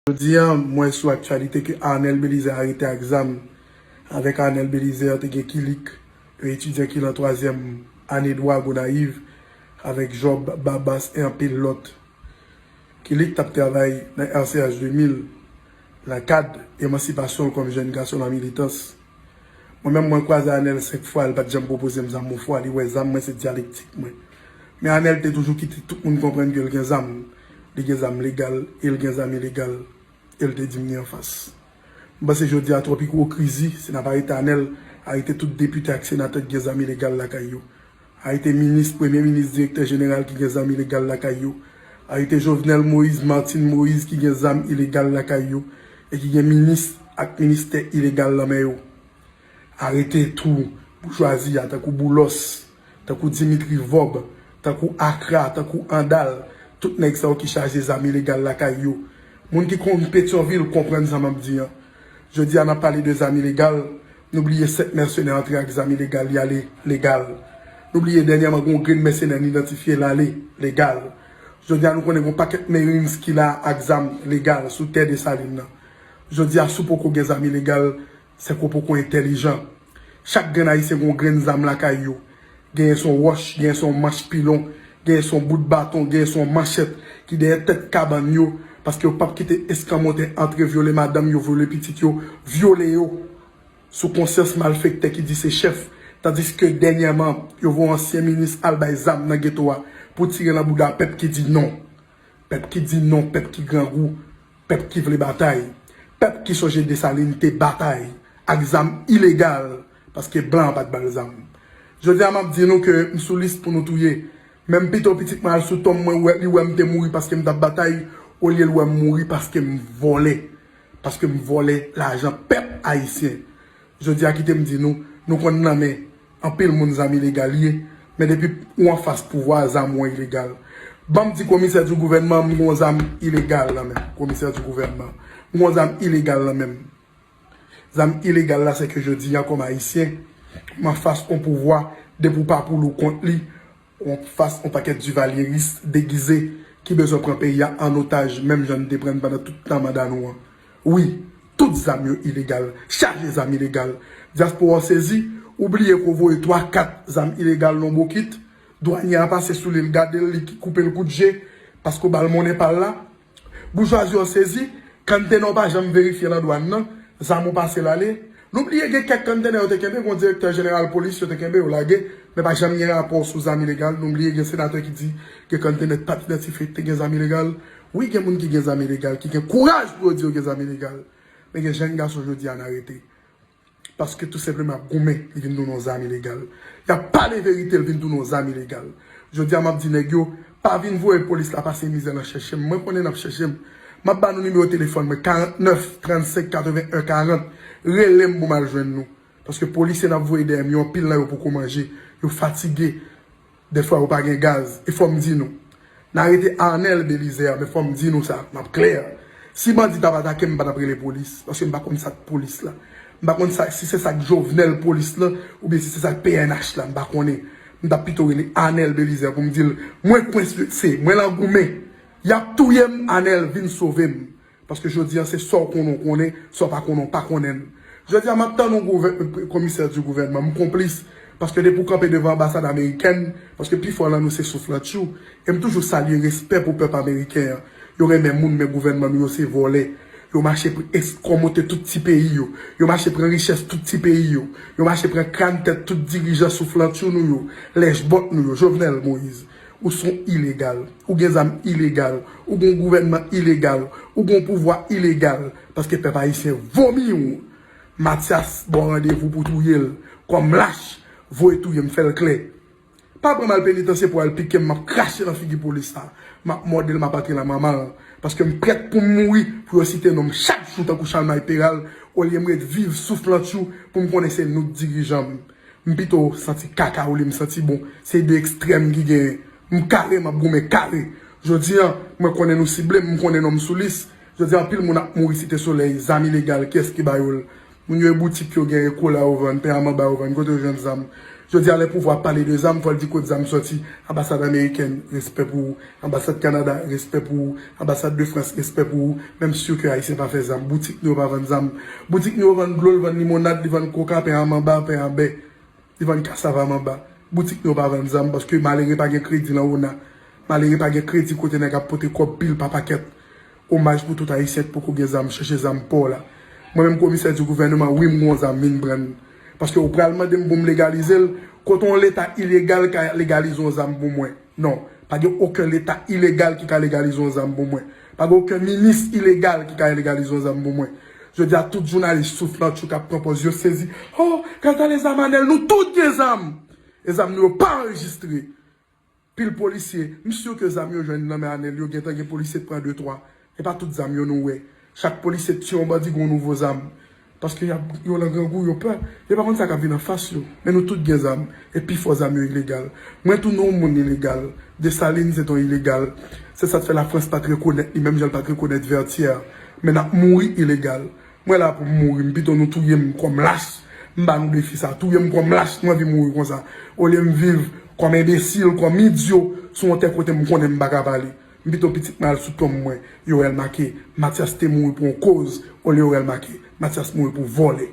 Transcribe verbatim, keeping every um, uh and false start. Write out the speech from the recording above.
Jodi a, m wè sou aktyalite ke Arnel Belizaire arete ak zam. Avèk Arnel Belizaire, te gen Kilik, yon etidyan ki lan twazyèm ane dwa Gonayiv, avèk Job Babas e anpil lòt. Kilik t ap travay nan R C H de mil, nan kad emansipasyon l kòm jèn gason nan militans. Mwen menm, mwen kwaze Arnel senk fwa, li pa t janm pwopoze m zam yon fwa, li wè zam mwen se dyalektik mwen. Men Arnel te toujou kite tout moun konprann ke l gen zam. Li gen zam legal e l gen zam ilegal. E l te di m li anfas. M panse jodi a twòp ipokrizi, si n ap arete Arnel, arete tout depite ak senatè ki gen zam ilegal lakay yo. Arete minis, premye minis, direktè jeneral ki gen zam ilegal lakay yo. Arete Jovenel Moïse, Martine Moïse ki gen zam ilegal lakay yo e ki gen minis ak ministè ilegal nan men yo. Arete tou boujwazi a, tankou Boulos, tankou Dimitri Vorbe, tankou Akra, tankou Andal, tout nèg sa yo ki chaje zam ilegal lakay yo. Moun ki konn Petyonvil konprann sa m ap di an. Jodi a, n ap pale de zam ilegal, nou bliye sèt mèsenè antre ak zam ilegal, y ale legal. Nou bliye dènyèman gen yon grenn mèsenè n idantifye, l ale legal. Jodi a, nou konnen gen yon pakèt Marines ki la ak zam legal sou tè Desalin nan. Jodi a, si w poko gen zam ilegal, se ke w poko entèlijan. Chak grenn Ayisyen gen yon grenn zam lakay yo. Genyen se yon wòch, genyen se yon manch pilon, genyen se yon bout baton, genyen se yon manchèt ki dèyè tèt kabann yo, paske yo p ap kite eskanmòtè antre vyole madanm yo, vyole pitit yo, vyole yo. Sou konsyans malfektè ki di se chèf, tandiske dènyèman, yo voye ansyen minis al bay zam nan geto a pou tire nan bouda pèp ki di non. Pèp ki di non, pèp ki grangou, pèp ki vle batay, pèp ki sonje Desalin te batay ak zam ilegal, paske blan an pa t ba l zam. Jodi a, m ap di nou ke m sou lis pou nou touye. Men m pito pitit mwen al sou tonm mwen, wè, li wè m te mouri paske m t ap batay, olye l wè m mouri paske m vòlè. Paske m vòlè lajan pèp ayisyen. Jodi a, kite m di nou, nou konn nan men anpil moun zam ilegal ye, men depi ou anfas pouvwa, zam ou an ilegal. Ban m di komisè di gouvènman, m gon zam ilegal nan men m. Komisè di gouvènman, m gon zam ilegal nan men m. Zam ilegal la, se ke jodi a, kòm Ayisyen, m anfas on pouvwa, depi w pa pou l ou kont li, ou anfas on pakèt divalyeris degize ki bezwen pran peyi a an otaj, menm jan n te pran n pandan tout tan manda nou an. Wi, tout zam yo ilegal, chaje zam ilegal. Dyaspora w sezi, ou bliye ke w voye twa, kat zam ilegal nan yon bokit, dwanye a pase sou li, l gade l, li koupe l kout je, paske w ba l monnen pa l la. Boujwazi yo sezi, kanntènè w pa janm verifye nan dwàn nan, zam ou pase l ale. Nou bliye gen kèk kanntènè yo te kenbe, gen direktè jeneral polis yo te kenbe, yo lage, men pa janm gen rapò sou zam ilegal. Nou bliye gen senatè ki di gen kanntènè t ap idantifye ki te gen zam ilegal. Wi, gen moun ki gen zam ilegal, ki gen kouraj pou yo di yo gen zam ilegal. Men gen jèn gason jodi a n arete. Paske tou senpleman ap goumen, li vin tounen yon zam ilegal. Y ap pale verite, l vin tounen yon zam ilegal. Jodi a, m ap di nèg yo, pa vin voye polis la pase mizè nan chèche m. Mwen konnen n ap chèche m. M ap ba nou nimewo telefòn mwen, karant nèf, trannsenk, katreven en, karant. Rele m pou m al jwenn nou. Paske polisye n ap voye dèyè m yo, anpil nan yo poko manje. Yo fatige. Dèfwa yo pa gen gaz. E fò m di nou. N arete Arnel Belizaire, men fò m di nou sa. M ap klè. Si bandi t ap atake m, m pa t ap rele polis. Paske m pa konn sa k polis la. M pa konn sa, si se sa k Jovenel polis lan, oubyen si se sa k P N H la, m pa konnen. M t ap pito rele Arnel Belizaire pou m di l, mwen kwense, mwen lan goumen. Y ap touye m, Arnel, vin sove m. Paske jodi a, se sa w konnen, w konnen, sa w pa konnen, w pa konnen l. Jodi a, m ap tann yon gouvè-, komisè di gouvènman, m konplis. Paske depi w kanpe devan anbasad amerikèn, paske pifò lan nou se souflantchou. E m toujou salye respè pou pèp ameriken an. Yo renmen moun, men gouvènman nou yo se vòlè. Yo mache pou eskòmote tout ti peyi yo. Yo mache pran richès tout ti peyi yo. Yo mache pran kràn tèt tout dirijan souflantchou nou yo, lèchbòt nou yo, Jovenel Moïse. Ou s on ilegal. Ou gen zam ilegal. Ou gen yon gouvènman ilegal. Ou gen yon pouvwa ilegal. Paske pèp ayisyen vomi w. Mathias ba w randevou pou touye l. Kòm lach, voye touye m, fè l klè. Pa pran m al penitansye pou al pike m, m ap krache nan figi polis la. M ap mòde l, m ap antre nan manman l. Paske m prèt pou m mouri, pou yo site non m chak jou tankou Chalmay Peral, olye m ret viv souflantchou pou m konnen se nou k dirijan m. M pito santi kaka olye m santi bon. Se de ekstrèm ki genyen. M kare, m ap goumen kare. Jodi a, mwen konnen nou sible m, m konnen non m sou lis. Jodi a, anpil moun ap mouri Site Solèy, zam ilegal, kiyès ki ba yo l? Moun yo e boutik yo genyen, kola yo vann, pen a manba yo vann, kote yo jwenn zam? Jodi a, lè pouvwa ap pale de zam, fò l di kot zam sòti. Anbasad amerikèn, respè pou ou. Anbasad Kanada, respè pou ou. Anbasad de Frans, respè pou ou. Men m si ke Ayisyen pa fè zam. Boutik nou yo pa vann zam. Boutik nou yo vann dlo, l vann limonad, li vann koka, pen a manba, pen a bè. Li vann kasav a manba. Boutik nou yo pa vann zam, paske malere pa gen kredi lan ona. Malere pa gen kredi kote nèg ap pote kòb pil pa pakèt. Omaj pou tout Ayisyen k poko gen zam, chèche zam pa w la. Mwen menm komisè di gouvènman, wi, m gen yon zam, vin pran l. Paske ou pral mande m pou m legalize l, kote yon leta ilegal ka legalize yon zam pou mwen? Non, pa gen okenn leta ilegal ki ka legalize yon zam pou mwen. Pa gen okenn minis ilegal ki ka legalize yon zam pou mwen. Jodi a, tout jounalis souf lan tchouk ap pran pòz yo sezi. Oh, gad ale zam Anèl, nou tout gen zam! E zam nou yo pa anrejistre. Pil polisye, m si ke zam yo jwenn nan men Anèl yo, gentan gen polisye k pran de twa. E pa tout zam yo nou wè. Chak polisye k tiye yon bandi gen yon nouvo zam. Paske y ap, yo lan grangou, yo pè. Yo pa konn sa k ap vin anfas yo. Men nou tout gen zam. E pifò zam yo ilegal. Mwen tou, nou moun ilegal. Desalin se t on ilegal. Se sa k fè Lafrans pa t rekonèt li, menm jan l pa t rekonèt Vètyè. Men n ap mouri ilegal. Mwen la pou m mouri, m pito nou touye m kòm lach. M ba nou defi sa, touye m kòm lach, m anvi mouri konsa. Olye m viv kòm enbesil, kòm idyo, sou yon tè kote m konnen m pa ka pale. M pito pitit mwen al sou tonm mwen, yo wè l make, Matyas te mouri pou yon koz, olye yo wè l make, Matyas mouri pou vòlè.